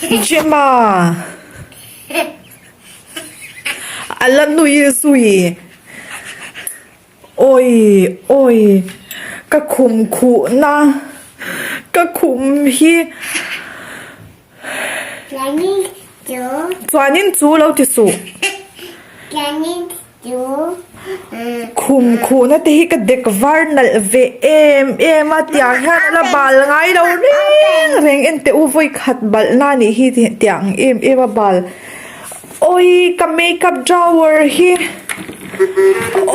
Gemma a la nui zui awi awi ka khum khuhna ka khum hi chuanin chu lo ti suh. Khum khuhna te hi ka dek var nalh ve em em a tiang hian a la bal ngai lo reng reng en teh u vawi khat balh na nih hi tiang em em a bal awi ka makeup drawer hi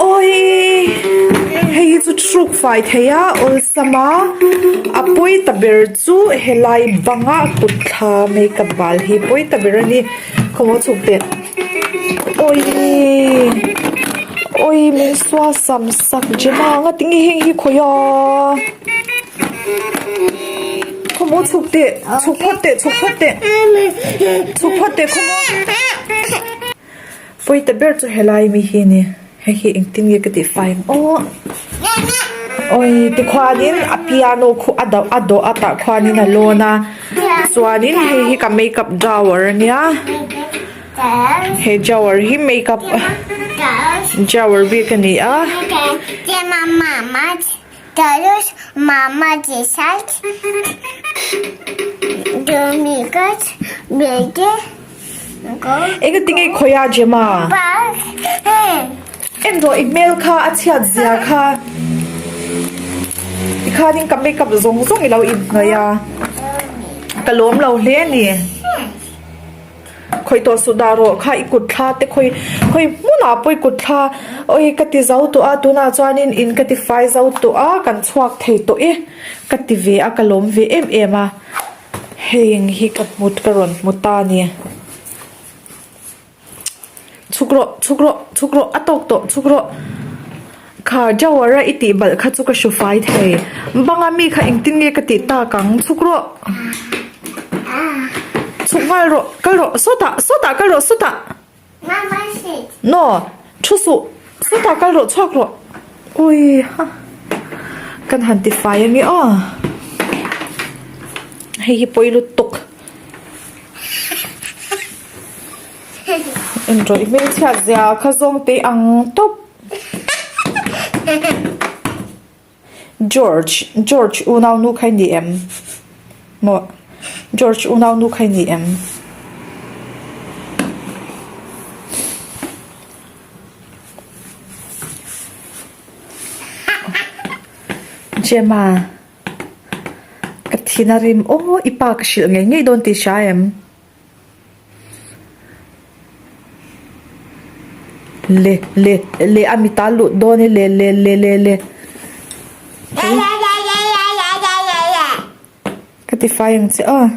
awi hei hi chu thruk fai thei a awlsam a a pawi ta ber chu helai banga kut thla makeup bal hi pawi ta ber a ni khawmaw chhuk teh. Awii awii min sua sam sak Gemma nga tinge heng hi khawi a khawmaw chhuk teh chhuk phawt teh chhuk phawt teh chhuk phawt teh khawmaw pawi ta ber chu helai mi hi a ni hei hi engtin nge ka tih fai ang aw awii tikhuanin a piano khu a dawh a dawh a tah khuanin a lawn a chuanin hei hi ka makeup drawer a nia. He drawer hi makeup drawer bik a ni a. Engati nge khawi a Gemma? En rawh i hmel kha a chhiat zia kha. Tikhanin ka makeup zawng zawng i lo inhnawih a. Ka lawm lo hle a ni. Khawi tawh suh dah rawh kha i kut thla te khawi khawi hmunah pawh i kut thla awi ka ti zo tawh a tunah chuanin in ka ti fai zo tawh a kan chhuak thei tawh e ka ti ve a ka lawm ve em em a heng hi ka hmu ka rawn hmu ta a ni chhuk rawh chhuk rawh chhuk rawh a tawk tawh chhuk rawh kha jawara i tih balh kha chu ka hru fai thei banga mi kha engtin nge ka tih tak ang chhuk rawh. Chhuk nghal rawh, kal rawh, sawtah, sawtah kal rawh, sawtah. No, thu suh, sawtah kal rawh, chhuak rawh. Ui ha, kan han ti fai ange aw. Hei hi pawi lutuk. En rawh i hmelchhiat zia kha zawng teh ang tawp. George, George unau nu kha i ni em? Maw? George unau nu kha i ni em? Gemma, ka thin a rim aw, i pa ka hrilh ngei ngei dawn tih hria em? Le le le a mit a lut dawn e le le le le le ka ti fai ang che aw.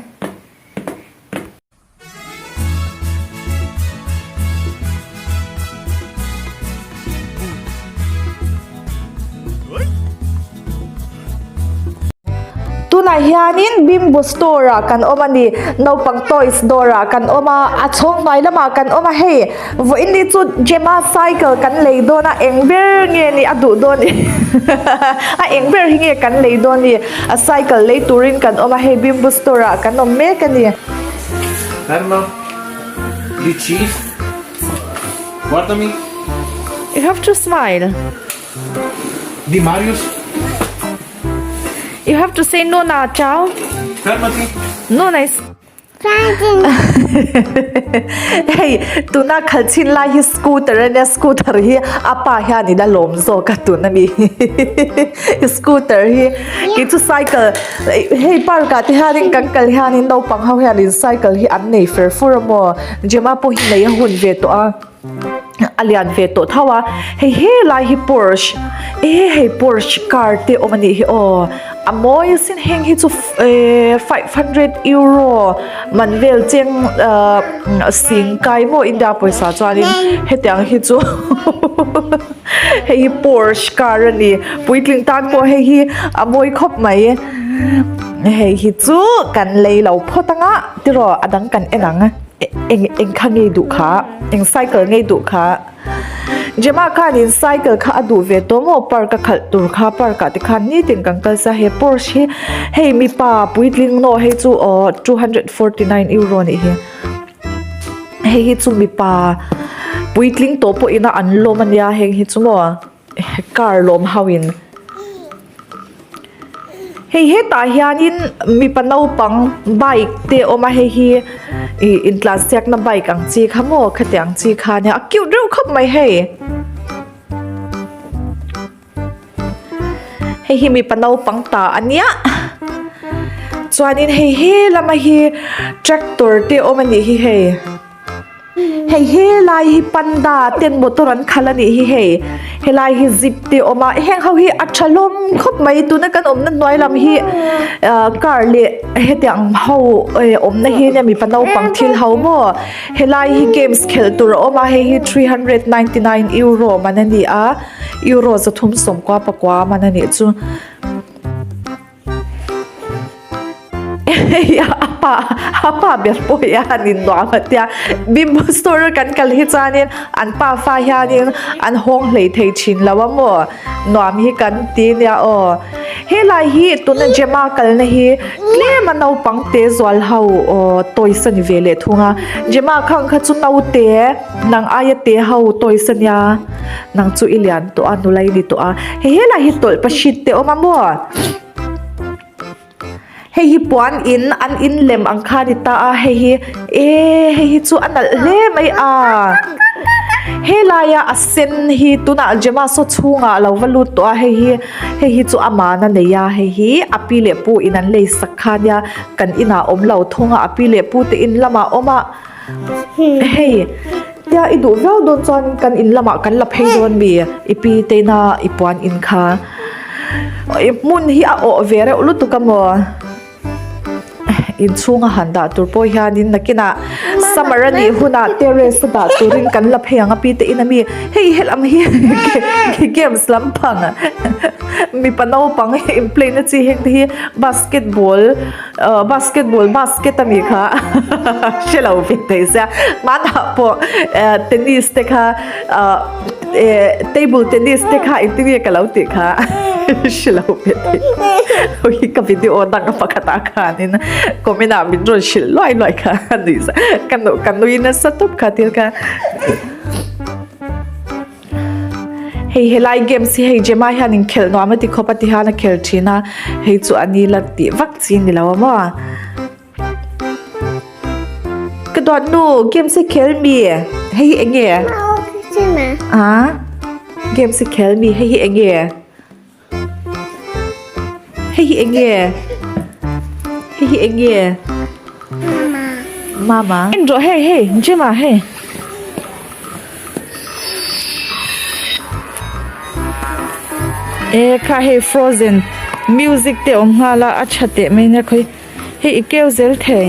Tunah hianin Bimbo store ah kan awm a ni naupang toys dawr ah kan awm a a chhawng hnuai lamah kan awm a hei vawiin ni chu Gemma cycle kan lei dawn a eng ber nge ni a duh dawn ni a eng ber hi nge kan lei dawn ni a cycle lei turin kan awm a hei Bimbo store ah kan awm mek a ni. Ferma. Di cheese. Guardami. You have to smile. Di Marius. You have to say Nona ciao. Fermati. Nona is Hei tuna khal chin lai hi scooter ania scooter hi a pa hian in a lawm zawk a tun ami scooter hi kei chu cycle hei park ah te hianin kan kal hianin naupang ho hianin cycle hi an nei fer fur a maw Gemma pawh hi nei a hun ve tawh a. a lian ve tawh tho a hei helai hi Porsche e hei Porsche car te awm anih hi aw a mawi asin heng hi chu ehh 500 euro man vel cheng ahh sing kai maw India pawisa chuanin hetiang hi chu hei hi Porsche car a ni puitling tan pawh hei hi a mawi khawp mai hei hi chu kan lei lo phawt anga tiraw a dang kan en ang. Eng eng kha ngei duh kha eng cycle ngei duh kha. Gemma khanin cycle kha a duh ve tawh maw park a khalh tur kha park ah te khan nitin kan kal sa he Porsche hi hei mipa puitling nawh hei chu aw 249 euro anih hi hei hi chu mipa puitling tawh pawh ina an lawm ania heng hi chu maw car lawm ho in. Hei hetah hianin mipa naupang bike te a awm a hei hi ih intlansiakna bike ang chi kha maw khatiang chi kha ania a cute reuh khawp mai hei. Hei hi mipa naupang ta a nia chuanin hei he lama hi tractor te a awm a nih hi hei. Hei helai hi panda ten motor an khalh a nih hi hei helai hi zip te a awm a heng ho hi a tha hlawm khawp mai tuna kan awmna hnuai lam hi ah car leh hetiang ho eh awmna hi nia mipa naupang thil ho maw helai hi games khelh tur a awm a hei hi 399 euro man a ni a euro 390 pakua man a nih chu. A pa a pa ber pawh hian in nuam a tia bimbo store a kan kal hi chuanin an pa fa hianin an hawng hlei thei thin lo a maw nuam hi kan ti nia aw helai hi tuna Gemma kalna hi tlem a naupang te zual ho aw toys a ni ve leh thung a Gemma khang kha chu naute nang aia te ho toys a nia nang chu i lian tawh a nula i ni tawh a hei helai hi tawlh pahrit te awm a maw. Hei hi puan in an in lem ang kha a ni ta a hei hi eee hei hi chu a nalh hle mai a helaia a sen hi tunah Gemma saw chhungah a lo va lut tawh a hei hi hei hi chu aman a nei a hei hi a pi leh pu in an lei sak kha nia kan inah a awm lo thung a a pi leh pu te in lamah a awm a hei tia i duh viau dawn chuan kan in lamah kan la phei dawn mi i pi te ina i puan in kha i hmun hi a awh ve reuh lutuk a maw inchhung a han dah tur pawh hianin nakinah summer a nih hunah terrace a dah turin kan la phei ang a pi te in ami hei helam hi games lampang mipa naupang in play na chi heng te hi basketball. Ahh basketball basket ami kha hre lo ve thei sia hmanah pawh eh tennis te kha ahh eh table tennis te kha engtin nge ka lo tih kha hre lo ve thei ui ka video dang pakhatah khanin comment ah min rawn hrilh luai luai kha a ni ka ka nui nasa tawp kha thil kha. Hei helai games hi hei Gemma hian inkhelh nuam a ti khawp a ti hian a khel thin a hei chu a ni la tih vak chi ni lo a maw ka duat nu games hi khel mi hei hi eng nge a games hi khel mi hei hi eng nge. Hei hi eng nge? Hei hi eng nge? Mama. Mama. En rawh hei hei Gemma hei. E kha hei frozen music te awm nghal a a tha teh mai nia khawi hei i keu zel thei.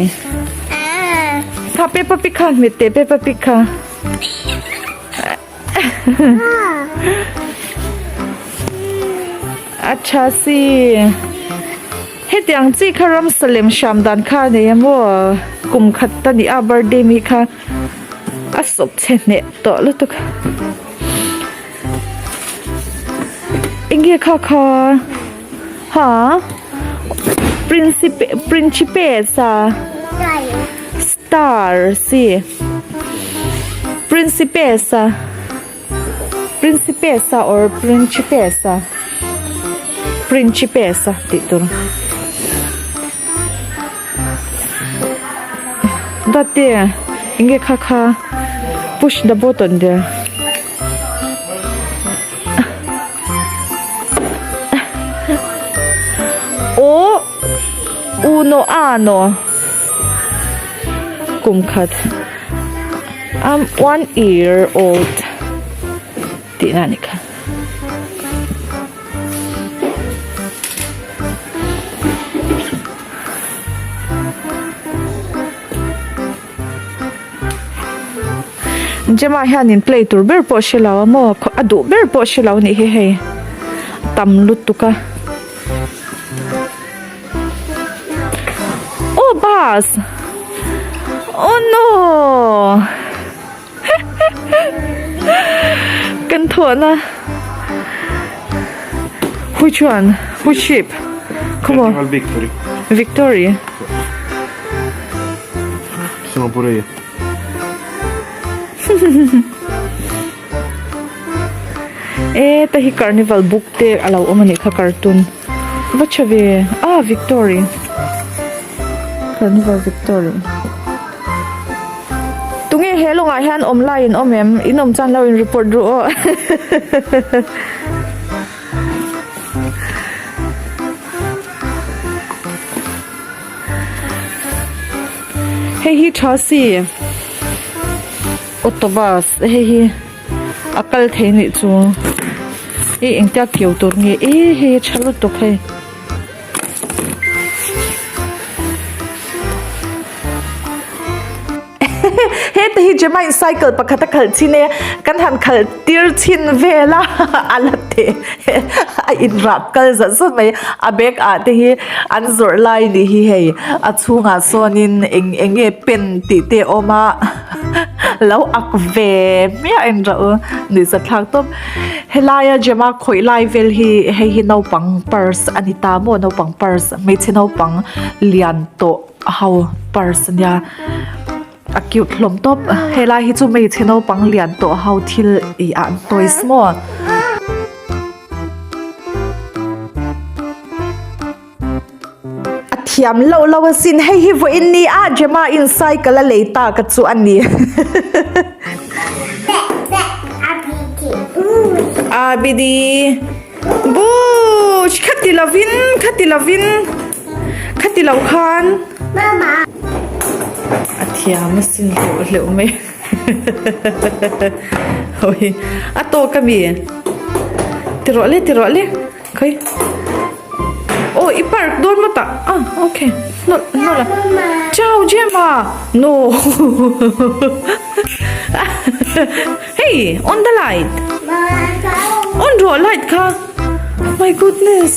Kha peppa pig kha hmet teh peppa pig kha. A tha si hetiang chi kha ramsa lem hram dan kha a nei a maw kum khat ta ni a birthday mi kha a sawp chhe hneh tawh lutuk enge kha kha ha principe principessa Star si Principessa Principessa or Principessa Principessa tih tur Date enge kha kha push the button there. Aw uno ano kum khat I'm one year old tih na ni kha. Gemma hianin play tur ber pawh hre lo a maw a duh ber pawh hre lo a nih hi hei tam lutuk a aw bus oh no. Kan thawhna Which one? Which ship? Come on. Carnival Victory. Victory. Ci sono pure io. E ta hi carnival book te a lo awm a nih kha cartoon va tha ve ah victory carnival victory tunge he lawngah hian awm lai in awm em in awm chuan lo in report ru aw hei hi tha si. Auto bus hei hi a kal thei nih chu i engtia keu tur nge e hei a tha lutuk hei. Heta hi Gemma in cycle pakhat a khalh chin e kan han khalh tir chhin vel a a la teh a in rap kal zat zat mai a bag ah te hi an zawrh lai nih hi hei a chhungah sawnin eng eng nge pen tih te a awm a. Lo ak ve hmiah in rauh u ni zathlak tawp. Helaia Gemma khawih lai vel hi hei hi naupang purse a ni ta maw naupang purse hmeichhe naupang lian tawh ho purse a nia a cute hlawm tawp. Helai hi chu hmeichhe naupang lian tawh ho thil ih ah an toys maw. A thiam loh lo asin hei hi vawiin ni a Gemma in cycle a lei tak a chu a ni. Abidi Bush khati lovin khati lovin khati lo khan a thiam asin hleuh hleuh mai hawi a tawk ami ti rawh le ti rawh le. Khawi aw i park dawn maw tah ah okay nawlh nawlh a ciao Gemma no hey on the light on rawh light kha my goodness.